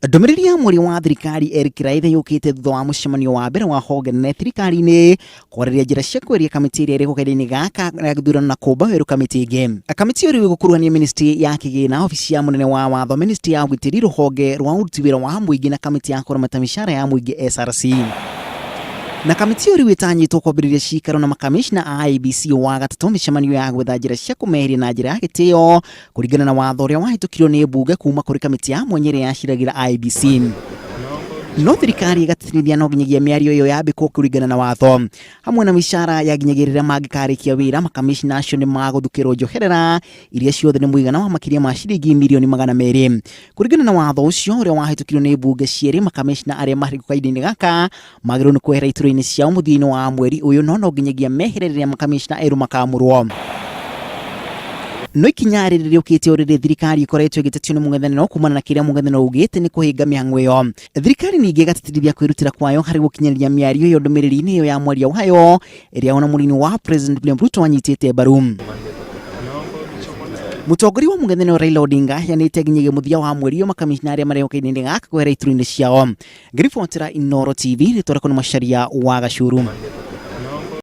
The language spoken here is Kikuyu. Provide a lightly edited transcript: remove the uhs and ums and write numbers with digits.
Ndũmĩrĩri ya mwaria wa thirikari Eric Kiraithe yũkĩte thutha wa mũcemanio wa mbere wa honge nene thirikari-inĩ kwarĩrĩria njĩra cia kweheria kamĩtĩ ĩrĩa ĩrĩ kahinda-inĩ gaka ya gĩthurano na kũmba werũ kamĩtĩ ĩngĩ. Kamĩtĩ ĩyo rĩu ĩgũkuruhania ministry ya kĩgĩna, obici ya mũnene wa watho, ministry ya ũgitĩri, rũhonge rwa ũruti wĩra wa mũingĩ na kamĩtĩ ya kũramata mĩcara ya mũingĩ SRC. Na kamĩtĩ ĩyo rĩu ĩtanyĩtwo kwambĩrĩria cikaro na makamishna a IEBC Wagatatũ mĩcemanio ya gwetha njĩra cia kũmeheria na njĩra ya gĩtĩo kũringana na watho ũrĩa wahĩtũkirio nĩ mbunge kuma kũrĩ kamĩtĩ ya mwanya ĩrĩa yaciragĩra IEBC. No thirikari ĩgatĩtĩrithia no nginyagia mĩario ĩyo yambĩkwo kũringana na watho. Hamwe na mĩcara ya nginyagia rĩrĩa mangĩkarĩkia wĩra, makamishna acio nĩ magũthukĩrwo njoherera iria ciothe nĩ mũigana wa makĩria ma ciringi mirioni 200. Kũringana na watho ũcio ũrĩa wahĩtũkirio nĩ mbunge cierĩ, makamishna arĩa marĩ kahinda-inĩ gaka magĩrĩirwo nĩ kwehera iturwa-inĩ ciao mũthia-inĩ wa mweri ũyũ no no nginyagia mehere rĩrĩa makamishna erũ makamũrwo. No ikinya rĩrĩ rĩũkĩte o rĩrĩ thirikari ĩkoretwo ĩgĩtetio nĩ mũng'ethanĩro kumana na kĩrĩa mũng'ethanĩro ugĩte nĩ kũhĩnga mĩhang'o ĩyo. Thirikari ningĩ ĩgatĩtĩrithia kwĩrutĩra kwayo harĩ gũkinyanĩria mĩario ĩyo ndũmĩrĩri-inĩ ĩyo ya mwaria wayo ĩrĩa ona mũnini wa President William Ruto anyitĩte mbaru. Mũtongoria wa mũng'ethanĩro Raila Odinga aheanĩte nginyagia mũthia wa mweri ũyũ makamishna arĩa marĩ kahinda-inĩ gaka kwehera iturwa-inĩ ciao. Ngĩribotera Inooro TV, rĩtwa rĩakwa nĩ Macharia wa Gacuru.